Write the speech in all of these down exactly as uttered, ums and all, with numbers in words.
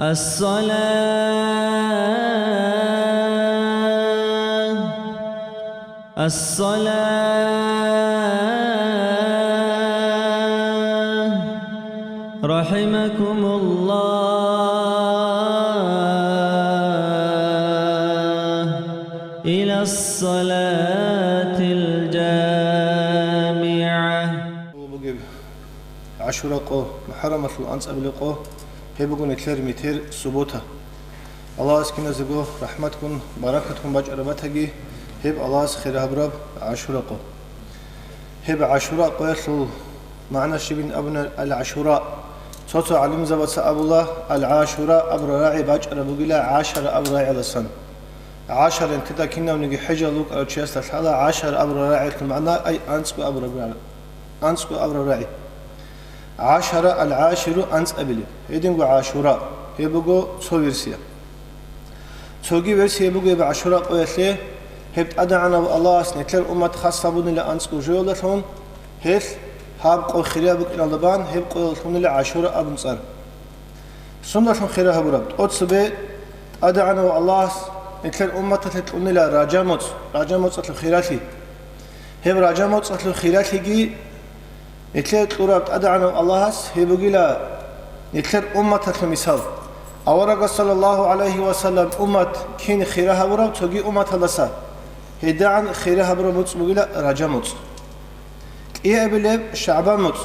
الصلاة، الصلاة، رحمكم الله، إلى الصلاة الجامعة. ГӀашура къо, МухӀаррамалъул анцӀабилеб къо, гьеб буго нилъер метер суббота. Аллагьас киназего рахӀматгун, баракатгун бачӀараб батаги, гьеб Аллагьас хира гьабураб ГӀашура къо. Гьеб ГӀашура къоялъул магӀна щибин абуна, Ал-ГӀашура. Цо-цо гӀалимзабаца абула, Ал-ГӀашура абураб рагӀи бачӀараб бугила гӀашара абураб рагӀиласан. ГӀашара нилъеда кинавниги хӀежал вукӀарав чиясда лъала гӀашара абураб рагӀилъул магӀна, ай анцӀго абураб рагӀи. АнцӀго абураб рагӀи. ГӀашара, Ал-ГӀаширу, анцӀабилеб. Гьединго ГӀашура. Гьеб буго цо версия. Цоги версия буго гьеб ГӀашура къоялъе, гьеб ТӀадегӀанав Аллагьас нилъер уммат хас гьабунила анцӀго жоялдалъун, гьелъ гьаб къо хирияб букӀиналда бан гьеб къоялъ унила ГӀашура абун цӀар. Сундалъун хира гьабураб? ТӀоцебе ТӀадегӀанав Аллагьас нилъер умматалъе кьунила Ражаб моцӀ, Ражаб моцӀалъул хиралъи. Гьеб Ражаб моцӀалъул хиралъиги нилъее кьураб ТӀадегӀанав Аллагьас гьеб бугила нилъер умматалъул мисал. Аварагас, саллаллагьу гӀалайгьи ва саллам, уммат кин хира гьабураб цоги умматалдаса, гьедигӀан хира гьабураб моцӀ бугила Ражаб моцӀ. КӀиабилеб ШагӀбан моцӀ.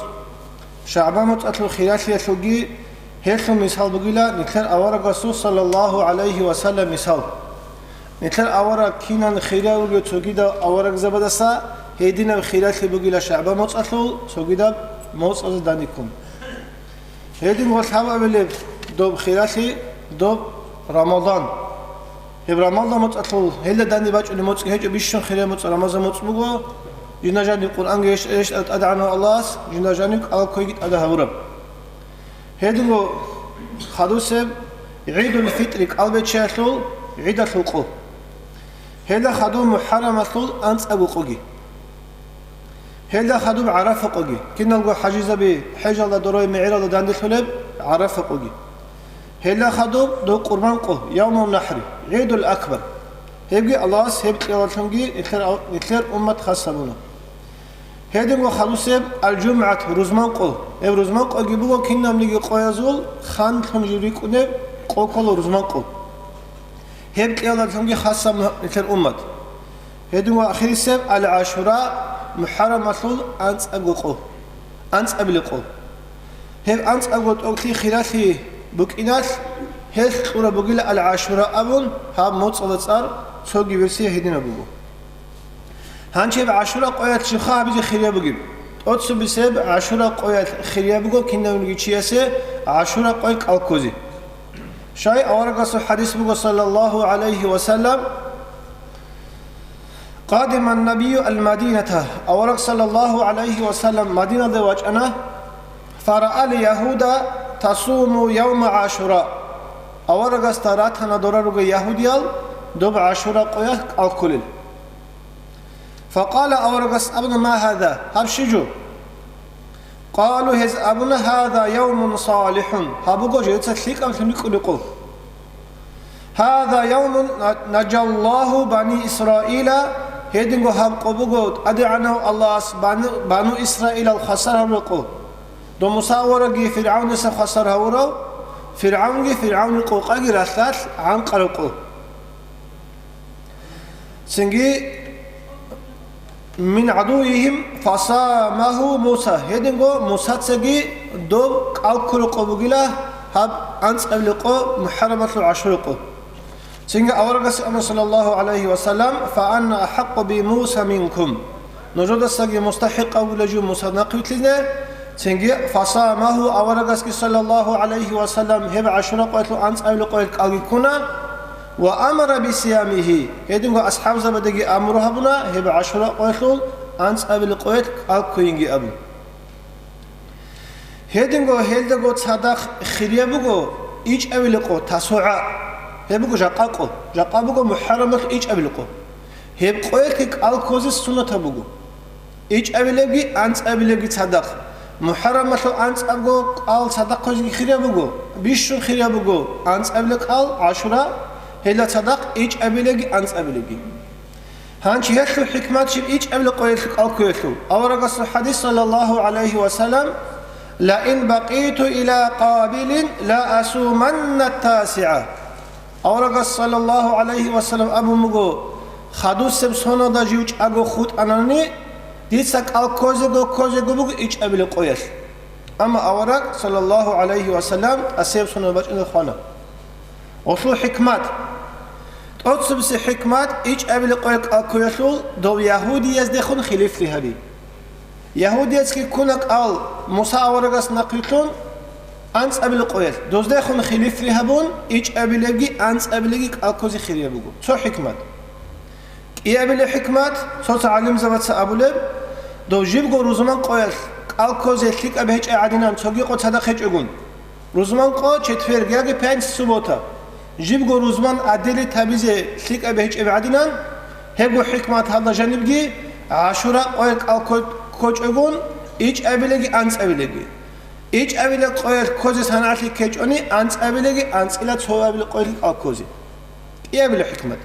ШагӀбан моцӀалъул хиралъиялъулги гьелъул мисал бугила нилъер аварагасул, саллаллагьу гӀалайгьи ва саллам, мисал. Нилъер авараг кинан хира вугев цогидал аварагзабадаса, гьединаб хиралъи бугила ШагӀбан моцӀалъул цогидаб моцӀазе даниккун. Гьединго лъабабилеб доб хиралъи, доб Рамазан. Гьеб Рамазан моцӀалъул, гьелда данде бачӀунеб моцӀги гьечӀо, бищун хирияб моцӀ Рамазан моцӀ буго. Жинда жаниб Къуръанги рещтӀ-, рещтӀарав ТӀадегӀанав Аллагьас жинда жаниб кӀалкквейги тӀада гьавураб. Гьединго хадусеб ГӀидул-ФитӀри, кӀалбиччаялъул гӀидалъул къо. Гьелда хадуб МухӀаррамалъул анцӀабго къоги. Гьелда хадуб ГӀарафа къоги, киналго хӀажизаби хӀежалда доре мегӀералда данделъулеб ГӀарафа къоги. Гьелда хадуб доб Къурбан къо, Явмун-НахӀри, ГӀидул-Акбар. Гьебги Аллагьас гьеб кьиялалъунги нилъер, нилъер уммат хас гьабуна. Гьединго хадусеб Ал-ЖумгӀат, рузман къо. Гьеб рузман къоги буго кинабниги къоязул ханлъун жив рикӀкӀунеб къо ккола рузман къо. Гьеб кьиялалъунги хас гьабуна нилъер уммат. Гьедин ва ахирисеб Ал-ГӀашура, МухӀаррамалъул анцӀабго къо, анцӀабилеб къо. Гьеб анцӀабго тӀокӀлъи хиралъи букӀиналъ, гьелъ кьураб бугила Ал-ГӀашура абун, гьаб моцӀалда цӀар цоги версия гьединаб буго. Гьанже гьеб ГӀашура къоялъ щибха гьабизе хирияб бугеб? ТӀоцебесеб ГӀашура къоялъ хирияб буго кинавниги чиясе ГӀашура къоялъ кӀал ккозе. Щай аварагасул хӀадис буго, саллаллагьу гӀалайгьи ва саллам, Къадиман-набийю ал-Мадината, авараг саллаллагьу гӀалайгьи ва саллам Мадиналде вачӀана, фараал ягьуда тасуму явма ГӀашура. Аварагасда ратана дора ругел ягьудиял доб ГӀашура къоялъ кӀал кколел. Факъала, аварагас абуна, ма гьаза, гьаб щиб жо? Къалу, гьез абуна, гьаза явмун салихӀун, гьаб буго жеца лъикӀаблъун рикӀкӀунеб къо. Гьаза явмун на-, наджаллагьу бани Исраила, гьединго гьаб къо буго ТӀадегӀанав Аллагьас бану, бану Исраилал хвасар гьавураб къо. Дов Муса аварагги ФиргӀавниса хвасар гьавурав, ФиргӀавнги ФиргӀавнил къокъаги ралъдалъ гӀанкъараб къо. Цинги, мин гӀадуввигьим фасамагьу Муса, гьединго Мусацаги доб кӀал ккураб къо бугила гьаб анцӀабилеб къо, МухӀаррамалъул ГӀашура къо. Цинги аварагасе абуна, саллаллагьу гӀалайгьи ва саллам, фа анна ахӀакъу би Муса минкум. Нужедасаги мустахӀикъав вугила жив Муса нахъвилълъине. Цинги, фасамагьу, аварагасги, саллаллагьу гӀалайгьи ва саллам, гьеб ГӀашура къоялъул анцӀабилеб къоялъ кӀалги ккуна, ва амара бисиямигьи, гьединго асхӀабзабаздаги амру гьабуна гьеб ГӀашура къоялъул анцӀабилеб къоялъ кӀал кквейинги абун. Гьединго гьелдаго цадахъ хирияб буго ичӀабилеб къо, ТасугӀа. Гьеб буго жакъа къо, жакъа буго МухӀаррамалъ ичӀабилеб къо. Гьеб къоялъги кӀал ккозе суннатаб буго. ИчӀабилебги анцӀабилебги цадахъ. МухӀаррамалъул анцӀабго кӀал цадахъ хъвезеги хирияб буго, бищун хирияб буго анцӀабилеб кӀал ГӀашура, гьелда цадахъ ичӀабилеги анцӀабилеги. Гьанчи гьелъул хӀикмат щиб ичӀабилеб къоялъул кӀал кквеялъул? Аварагасул хадис, саллаллагьу гӀалайгьи ва саллам: «Ла ин бакъиту иля къабилин ла асуманна ттасигӀа». Аварагас, саллаллагьу гӀалайгьи ва саллам, абун буго: «Хадусеб соналда жив чӀаго хутӀанани, дица кӀал кквезего-кквезего буго ичӀабилеб къоялъ». Амма авараг, саллаллагьу гӀалайгьи ва саллам, тӀасияб сонал бачӀунел хвана. Гьелъул хӀикмат. ТӀоцебесеб хӀикмат, ичӀабилеб къоялъ кӀал кквеялъул дов ягьудияздехун хилифлъи гьаби. Ягьудияцги ккуна кӀал Муса аварагас нахъвилълъун анцӀабилеб къоялъ. Доздехун хилифлъи гьабун, ичӀабилебги анцӀабилебги кӀал кквезе хирияб буго. Цо хӀикмат. КӀиабилеб хӀикмат, цо-цо гӀалимзабаца абулеб, дов жибго рузман къоялъ кӀал кквезе лъикӀаб гьечӀеб гӀадинан цоги къо цадахъ гьечӀогун. Рузман къо четверг яги пятница, суббота. Жибго рузман адели табизе лъикӀаб гьечӀеб гӀадинан, гьебго хӀикмат гьалда жанибги, ГӀашура къоялъ кӀал кквечӀогун, ичӀабилеги анцӀабилеги. ИчӀабилеб къоялъ кквезе санагӀалъи ккечӀони, анцӀабилеги анцӀила цоабилеб къоялъ кӀал кквезе. КӀиабилеб хӀикмат.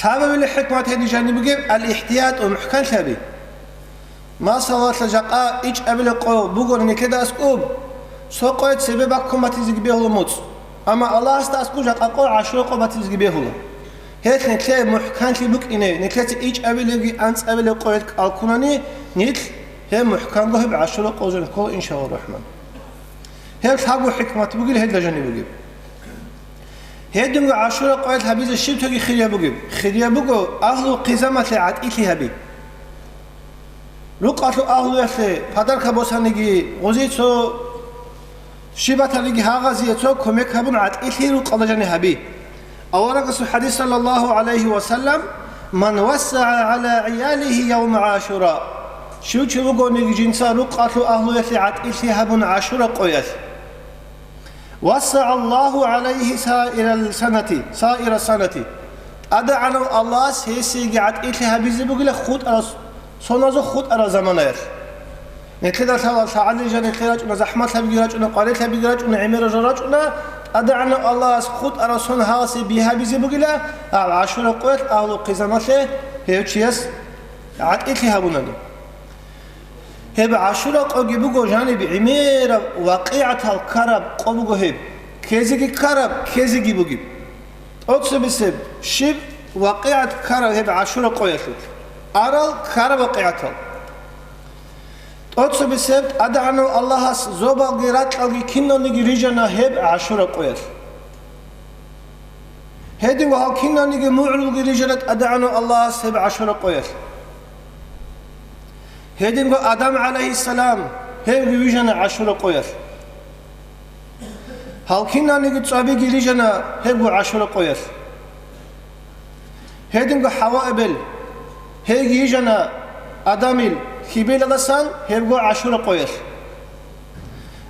Лъабабилеб хӀикмат гьедин жаниб бугеб, ал-ихтият ва мухӀканлъи гьаби. Масалалъ, жакъа ичӀабилеб къо бугони нилъеда аскӀоб, цо къоялъ цебе баккун батизеги бегьула моцӀ. Амма Аллагьасда аскӀоб жакъа къо ГӀашура къо батизеги бегьула. Гьелъ нилъее мухӀканлъи букӀине, нилъеца ичӀабилебги анцӀабилеб къоялъ кӀал ккунани, нилъ гьеб мухӀканго гьеб ГӀашура къо жаниб ккола, иншаллагьу рахӀман. Гьеб лъабго хӀикмат бугила гьелда жаниб бугеб. Гьединго ГӀашура къоялъ гьабизе щиб тоги хирияб бугеб? Хирияб буго агьлу хъизамалъе гӀатӀилъи гьаби. Рукъалъул агьлуялъе подарка босаниги, гъузи цо щиб батаниги гьагъазие цо кумек гьабун гӀатӀилъи рукъалда жаниб гьаби. Аварагасул хадис, саллаллагьу гӀалайгьи ва саллам: «Ман вассагӀа гӀала гӀиялигьи явма ГӀашура». Щив чи вугониги жинца рукъалъул агьлуялъе гӀатӀилъи гьабун ГӀашура къоялъ. «ВассагӀа Аллагьу гӀалайгьи саирал санати, саира санати». ТӀадегӀанав Аллагьас гьесиеги гӀатӀилъи гьабизе бугила хутӀарал, соназул хутӀарал заманаялъ. Нилъеда лъала лъагӀалил жал нилъе рачӀуна, захӀмалъабиги рачӀуна, къварилъабиги рачӀуна, гӀемерал жал рачӀуна, ТӀадегӀанав Аллагьас хутӀарал сон гьасе бигьабизе бугила, гьаб ГӀашура къоялъ агьлу хъизамалъе гьев чияс гӀатӀилъи гьабунани. Гьеб ГӀашура къоги буго жаниб гӀемераб вакъигӀатал ккараб къо буго гьеб. Ккезеги ккараб, ккезеги бугеб. ТӀоцебесеб щиб вакъигӀат ккараб гьеб ГӀашура къоялъулъ? Арал ккараб вакъигӀатал. ТӀоцебесеб ТӀадегӀанав Аллагьас зобалги ракьалги киналниги рижана гьеб ГӀашура къоялъ. Гьединго гьал киналниги мугӀрулги рижана ТӀадегӀанав Аллагьас гьеб ГӀашура къоялъ. Гьединго Адам гӀалайгьиссалам, гьевги вижана ГӀашура къоялъ. Гьал киналниги цӀвабиги рижана гьебго ГӀашура къоялъ. Гьединго ХӀава эбел, гьейги йижана Адамил хьибилаласан гьебго ГӀашура къоялъ.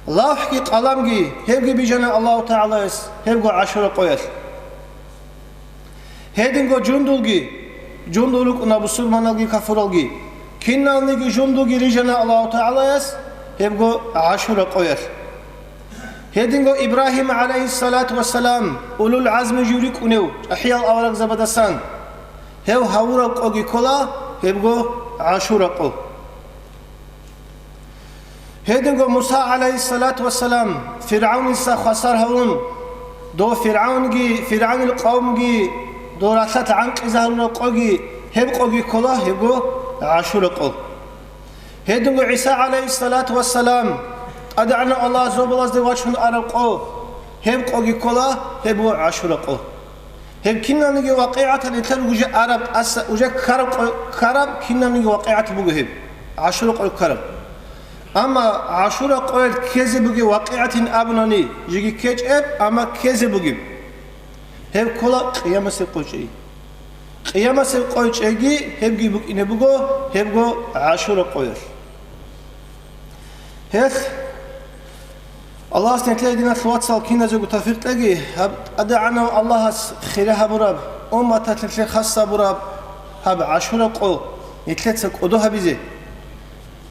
ЛавхӀги къаламги гьебги бижана Аллагьу ТагӀалаяс гьебго ГӀашура къоялъ. Гьединго жундулги, жундул рукӀуна бусурманалги кафуралги, киналниги жундулги рижана Аллагьу ТагӀалаяс гьебго ГӀашура къоялъ. Гьединго Ибрагьим, гӀалайгьиссалату вассалам, улул гӀазми жив рикӀкӀунев чӀахӀиял аварагзабадасан, гьев гьавураб къоги ккола гьебго ГӀашура къо. Гьединго Муса, гӀалайгьиссалату вассалам, ФиргӀавница хвасар гьавун, дов ФиргӀавнги, ФиргӀавнил къавмги, дов ралъад гӀанкъизе гьарураб къоги, гьеб къоги ккола гьебго ГӀашура къо. Гьединго ГӀиса, гӀалайгьиссалату вассалам, ТӀадегӀанав Аллагьас зобалазде вачун араб къо, гьеб къоги ккола гьебго ГӀашура къо. Гьеб киналниги вакъигӀатал нилъер уже араб тӀаса, уже ккараб къо-, ккараб киналниги вакъигӀат буго гьеб, ГӀашура къо ккараб. Амма ГӀашура къоялъ ккезе бугеб вакъигӀатин абунани, жеги ккечӀеб, амма ккезе бугеб. Гьеб ккола Къиямасеб къо чӀей. Къиямасеб къо чӀейги гьебги букӀине буго гьебго ГӀашура къоялъ. Гьелъ Аллагьас нилъее, диналъул вацал, киназего тавфикъ кьеги, гьаб ТӀадегӀанав Аллагьас хири гьабураб, умматалъе хас гьабураб гьаб ГӀашура къо нилъеца кӀодо гьабизе.